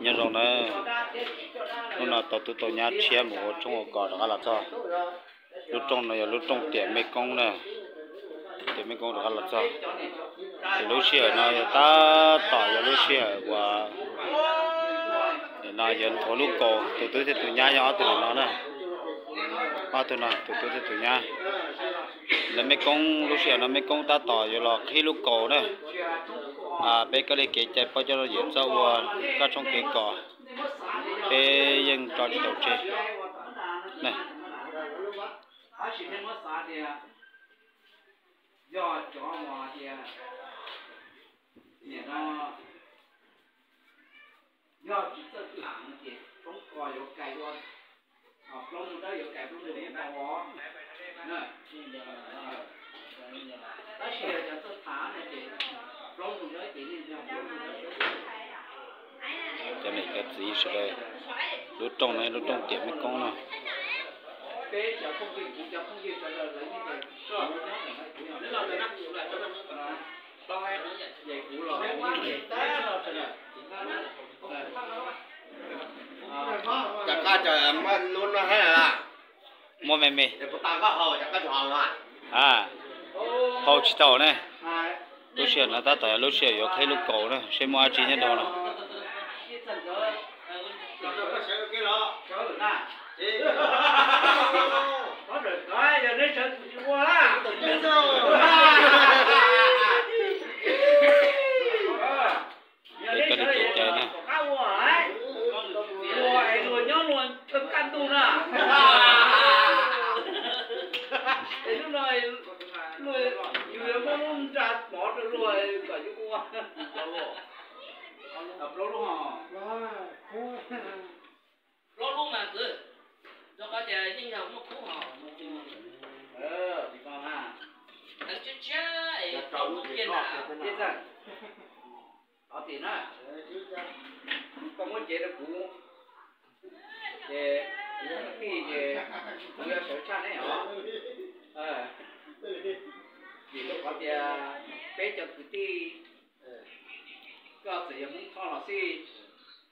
Nyob zoo na, hnub no tau tub tau nyab tshiab mus ua tshoob ua kos rov qab los txog. Lub rooj no yog lub rooj tiam Mej Koob na, tiam Mej Koob rov qab los txog. Ces lub sij hawm no yog tab tom yog lub sij hawm uas no yuav nthuav lub kaus, tus tub thiab tus nyab nyob ob tug no na, ob tug no tus tub thiab tus nyab. Lawv Mej Koob lub sij hawm no Mej Koob tab tom yuav los qhib lub kaus na. Peb koj li kev cai pab coj los yim txoj ua koj tshoob kev kos, peb yeej tso tsis tau tseg. Cov niam cov txiv sawv daws, lub rooj no lub rooj tiam Mej Koob no. Muaj me me, hau tsis tau ne. Lub sij hawm no tab tom lub sij hawm yuav qhib lub kaus na, seb muaj dab tsi nyob rau no. Koj li kev cai na. Plaub lub mas kwv, rau qhov tias yeej yog muaj kub hos. Tawv tshiab tshiab es tau muab kiag na. Thov tim na, koj muab cev rau kuv, ces kuv tij ces kuv yuav sawv tshaj neb os. Vim rau qhov tias peb cov kwv tij, koj txawm yog Hmoob Thoj los xij,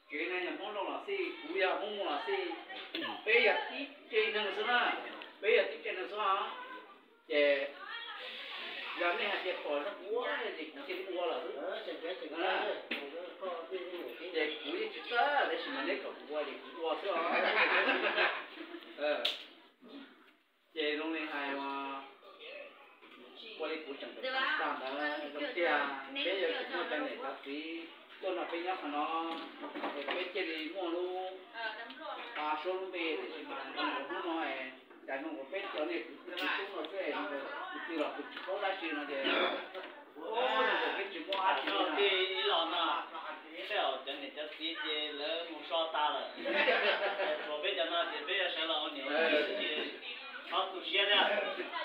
tsev neeg yog Hmoob Lauj los xij, kuv yog Hmoob Muas los xij, peb yog tib tsev neeg xwb na, peb yog tib tsev neeg xwb os. Ces yog nej hais tias pom zoo kuv ua ces kuv cia li ua lawm xwb. Ces kuv yeej tsis txawj, tab sis mas neb kom kuv ua ces kuv ua xwb os. Ces zoo li hais ua li kuv tseem tag ntawd zoo tiag, peb yuav tsum muaj cov niam cov txiv tuaj nrog peb nyob qhov no, es peb thiaj li muaj lub suab lub npe, tiam sis mas hnub no cas zoo nkaus peb cov niam kwv tij tub no xwb, kwv tij los kuj tsis paub dab tsi no ces peb tsis muaj dab tsi no. Tej zaum cov niam cov txiv ces lawv mus so tas lawm, tshuav peb cov no ces peb yuav sawv los ua niam ua txiv ces thov tu siab thiab,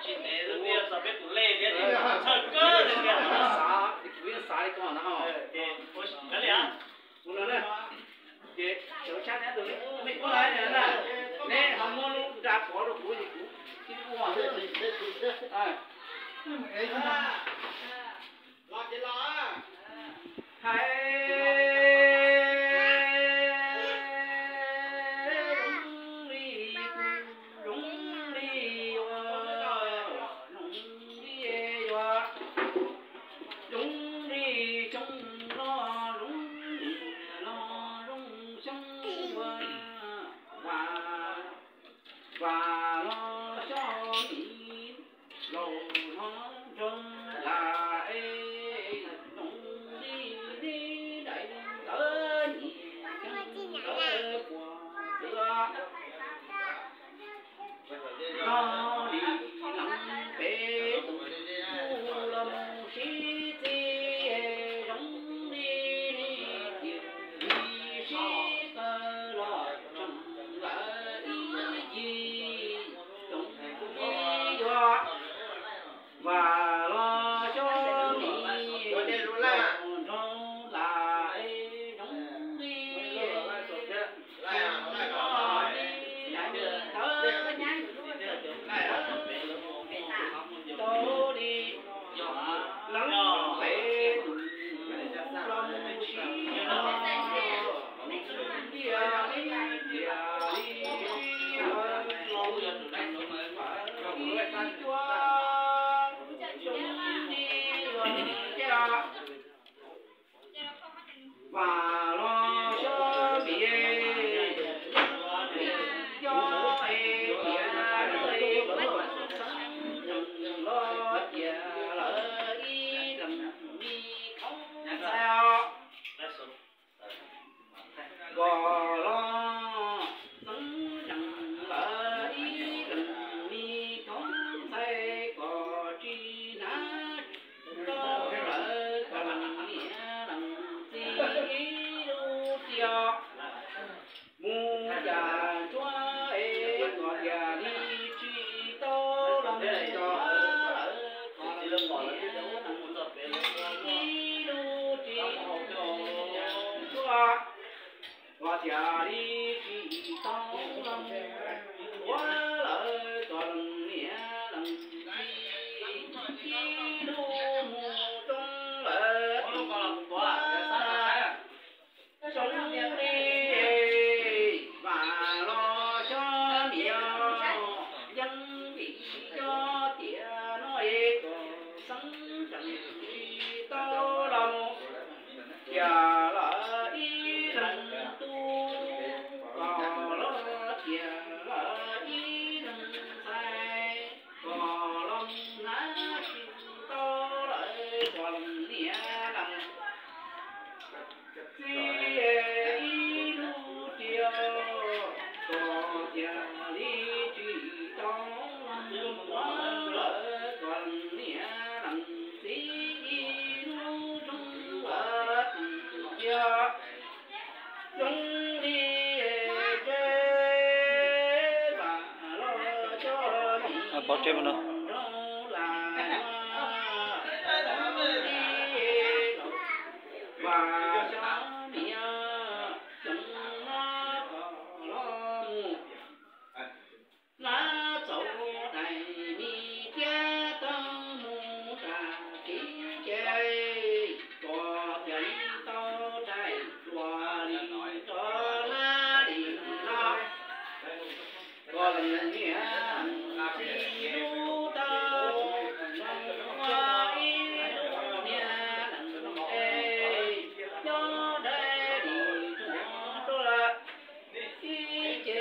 tsis ntev lub ntiaj txog peb tus lej thiab ces txhawj kawg li thiab. Kuv yeej xav li ko na. Ces ua li, kuv no na, ces sawv tshaj neb tus me kub na, neb ho muab lub nra pov rau kuv ces kuv tib ua xwb. Hais zoo li, zoo li yuav, zoo li yuav, zoo li xyoob Kom los xeeb tseem lawv ib leeg me koob ntxhais kom tsis hnav rau lawv kom leej niam leej txiv ib lub tiam mus yam ntsuab es kom tiam li tsis tau los mus rau lawv kom leej niam leej txiv ib lub tiam mus yam ntsuab. Kom tiam li tsis tau los ua lawv kom leej niam leej txiv ib lub mus rau lawv tus ua zoo li vam los xyov miv yeej vim cov tiam no es kom xeeb tseem tsis tau los mus tiam lawv ib leeg tub, kom los tiam lawv ib leeg ntxhais, kom los hnav tsis tau lawv kom leej niam leej txiv ib lub tiam, kom tiam li tsis tau los mus ua lawv kom leej niam leej txiv ib lub zoo lawv tiam zoo li tsev vam los cov miv zoo lam zoo li vam cov miv zoo no kom los mus na txaus daim me thiab tau mus nram kev ces kom tiam li tau daim hluas li rov lab li no. Kom leej niam leej txiv lub tau mus ua ib lub niag leej txiv nyob dai li tsuag rau lawm ib ce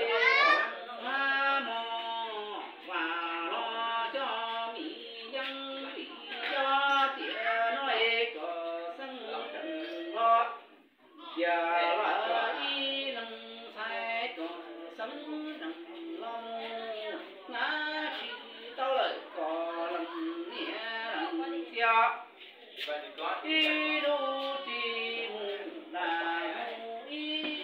hab mog. Vam los cov miv yeej vim cov tiam no es kom xeeb tseem los tiam lawv ib leeg ntxhais kom xeeb tseem los mus hnav tsis tau lawm kom leej niam leej txiv ib lub tsis mus nram mus ib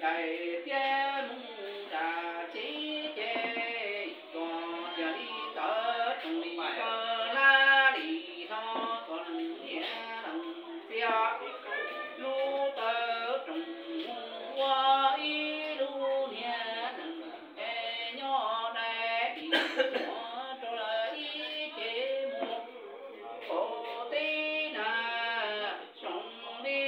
daim thiab mus nram tsev ces kom tiam li tawv roos li tawv hlab li hlo kom leej niam leej txiv lub tawv roos mus ua ib lub niag leej es nyob dai li mus rau lawv ib ce mus kaum teb na zoo li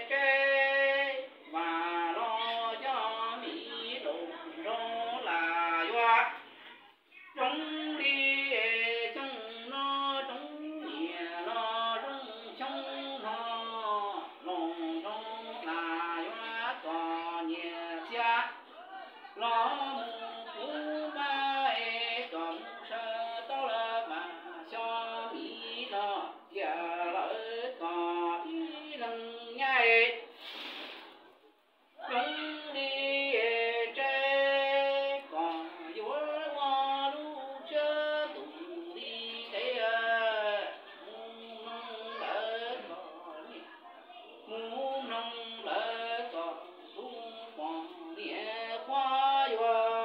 tsev vam los cov miv zoo zoo lam yuav zoo li xyoo no zoo niam los zoo xyoo no los zoo lam yuav kom niam txiv los mus kuv npaj es kom mus sawv tau lawm mas xyov miv los tiam lawv kom ib leeg nyab es zoo li tsev kom yuav ua lub siab ntuj li tsev mus mloog lawv kom mus mloog lawv kom tus poj niam qhuav yuav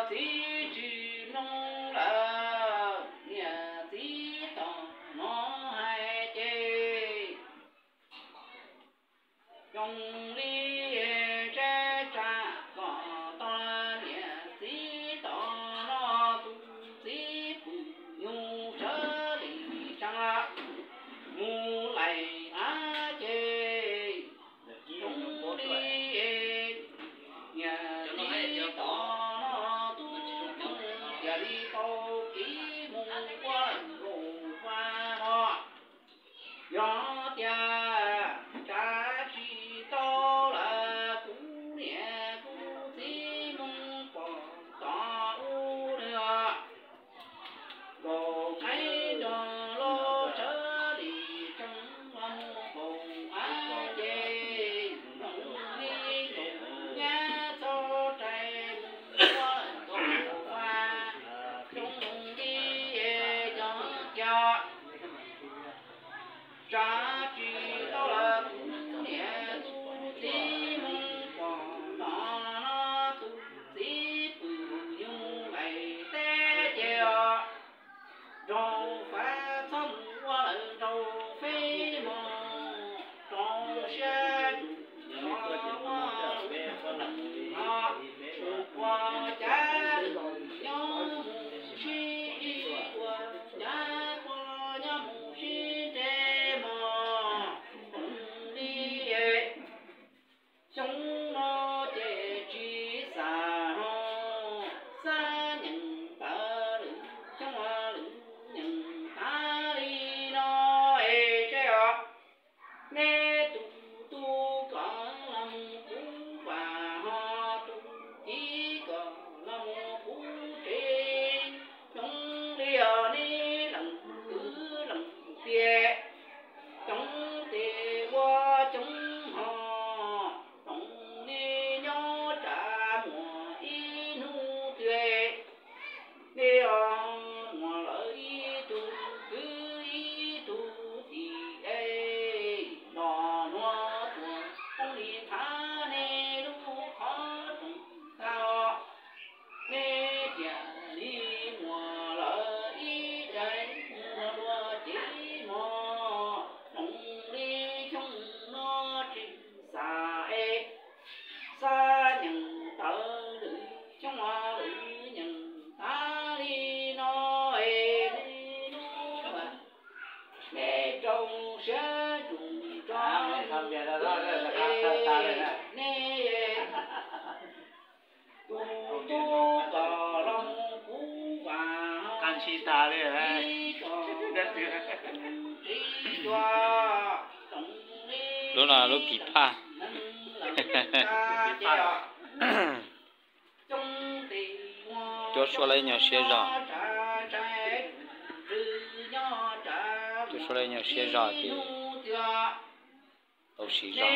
txiv tsis mloog lawm, niam txiv tom no hais ces zoo li ntseb tsa kom tau niam txiv tom no tus txiv pwm nyuj sawv li tsaa mus lais av ces zoo li niam txiv tom no tub coog cia li tau kev mus ua lawm nkaus vaj no. Yog tias tsav tsis tau lawm kuv niam kuv txiv mus pom tom ub nws nkaus qeeb nrog lub sawv li tsees los mus nkaus av ces zoo li nkaus nyab txoj rais mus ua nkaus vaj zoo li yog tias tsav tsis tau lawm kuv niam tus txiv mus pom tom no tus txiv pwm nyuj lais teb ces os, raug fav txhob mus ua lawm nraug feb mos, rau siab tus ua ua cav nyob mus sib ib ua cav nyob mus sib nres mos zoo li xyoo no ces tsis xam ho xab nyeem tawv lwm xyoo lwm nyeem tas li no es seb os, neb tus tub kom los mus puv vam ho tus txiv kom los mus puv tsev, xyoo li os neb lees kwv lees tij, coob tes ua coob ho, zoo li nyob tsav muaj ib hnub twg, nej ho muaj lawv ib tug kwv ib tug tij es los hnub tuaj poob li thav nej lub qhov rooj tag os. Nej cia li muaj lawv ib daim mus luag cev mos, zoo li xyoo no tsis xam es xab nyeem tawv lwm xyoo lwm nyeem tas li no es nej lub nej rau siab tus tso nej tus tub kom los mus puv vam ho ib kom tsis tau, lub no lub phim phaj. Cov suav lawv nyuam siab zog. Cov suav lawv nyuam siab zog ces tau siv zog.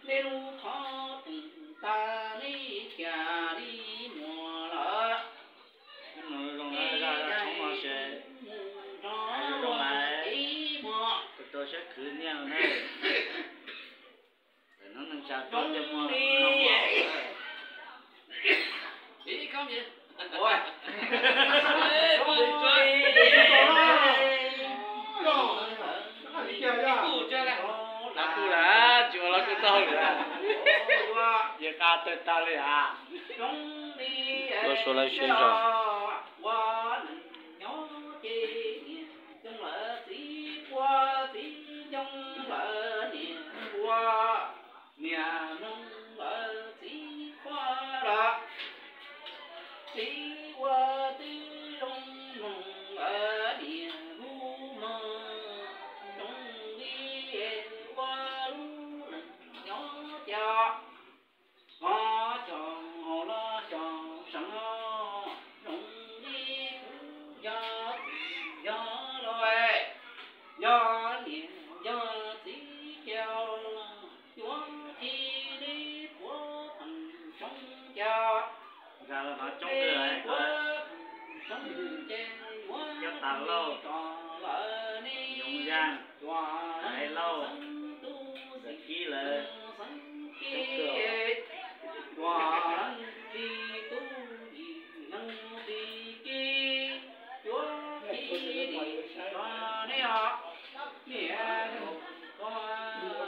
Nej lub qhov rooj tag nej cia li muaj lawm. Ib daim mus nrog luag cev mos, rau siab khwv niaj ne. Ntawm no neeg tsa tuaj tej muaj no. Los kuj lawm, tsis ua los kuj tau lawm. Yawg qab tawg tag li as. Ua suav lawv siab zog. Xyoo lawv txiv qua txiv, xyoo lawv niam qua niam, mloog lawv txiv qhuab los. Txiv ua twb zoo mloog lawv niam lub mog, zoo li ua lub neej nyob cas. Ho xyov hauv los xyov seev, zoo li kuv yog txiv yog los, yog niam yog txiv ces yuav cia li puav pheej soob cas. Puav pheej soob ces yuav cia li rov lawm.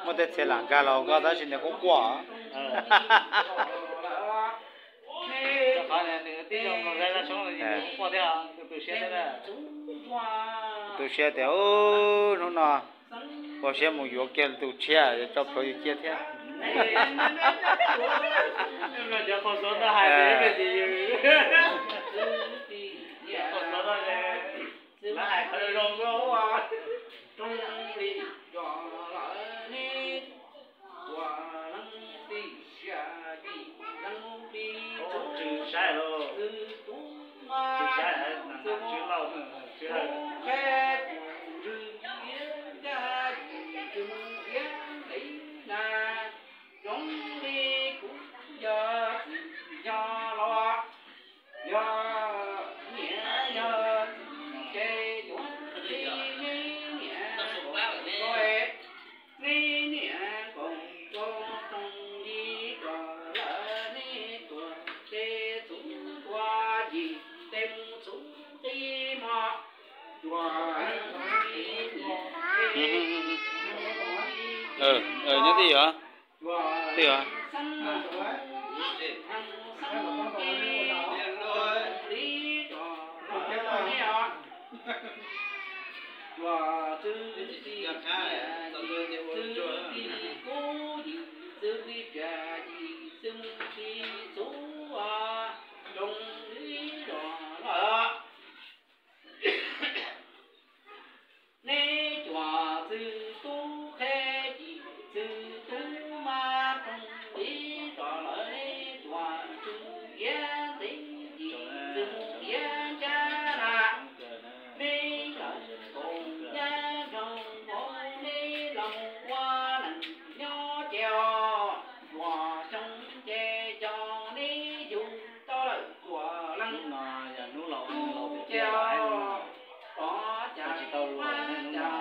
Muaj tej txhia lam nkag los nkag tab sis nws kuj quaj. Tu siab tias, hnub no ua siab mus yuav kiag tus tshiab, tso plhuav yus cia thiab. Nyob twj ywm, twj ywm. Neb cov txwj tub qheb cim, txwj tub mab roog ib tog lawm, neb cov txwj iab ntxeev cim, txwj iab ncaj na, neb lawm koom nyab nroog nkaus, neb los ua neej nyob ces tsuas xyoo ces cov neb yug tau lawm tsuas leej no yog hnub laus hnub laus tiag tiag ces tov cas tsis tau luag hnub no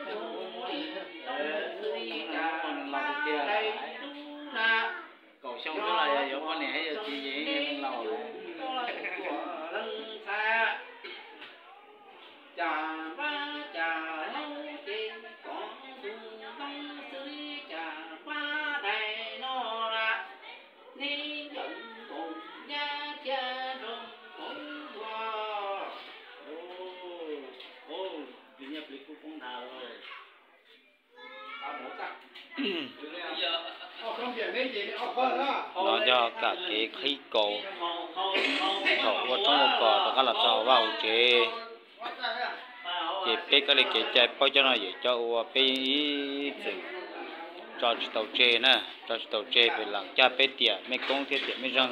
hnub li tau li cas laus tiag tiag. Kaum xyoo xwb los yog yuav poj niam thiab yuav txiv ces yeej laus lawm. Cas npab cas hlub ces kov tus ntoo xwb li cas npab dais no na, neb lawm nkaus nyab thiab nraug nkaus tuag. Plig nyiaj plig kub poob nthav lawm. No yog kam kev qhib kaus thaum ua tshoob ua kos rov qab los txog hauv vaj hauv tsev. Ces peb kab li kev cai paub coj no yawm coj ua peb ib txwm tso tsis tau tseg na, tso tsis tau tseg pem lam caj peb tiam mej koob thiab tiam mej zeeg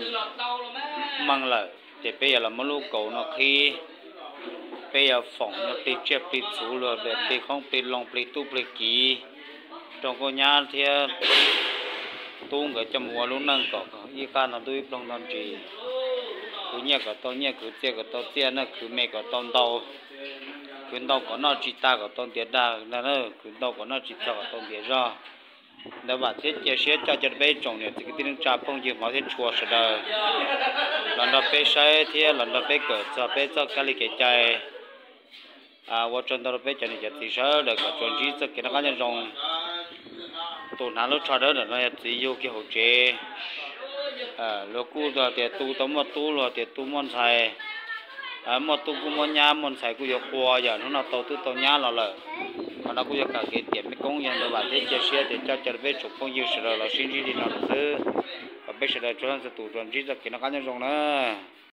meej lawm ces peb yuav los muab lub kaus no qhib. Peb yuav foom yog plig tsiaj plig txhuv luag plig qoob plig loo plig tub plig kiv rau nkauj nyab thiab tub nkawd coj mus ua lub neej kom ib qab nto ntuj ib ploog nto ntsis. Khwv nyiaj kom tau nyiaj, khwv txiaj kom tau txiaj na, khwv me kom tau ntau, khwv ntau kom noj tsis tag kom tau ntiav dag, khwv ntau kom noj tsis txog kom tau ntiav zog. Ntawd vam thiab cia siab coj cov peb tsoom niam txiv kwv tij neej tsa phooj ywg hmov thiab tshua sawv daws los nrog peb saib thiab los nrog peb kawm txog peb txoj kab li kev cai. Ua tsaug ntau rau peb cov niam cov txiv sawv daws kom tsuas ntsib txoj kev noj qab nyob zoo. Tus hnav lub tsho dawb ntawm no yog txiv yug kiag hauv tsev. Luag kuj tias tu tau muaj tub, luag tias tu muaj ntxhais. Muaj tub kuj muaj nyab, muaj ntxhais kuj yuav qua, yam hnub no tau tub tau nyab los lawm. Qhov no kuj yog kam kev tiam mej koob, yog ntawd vam thiab cia siab tias coj cov peb tsoom phooj ywg sawv daws los sib ntsib li no lawm xwb, kom peb sawv daws tsuas leej txhua tus tsuas ntsib txoj kev noj qab nyob zoo na.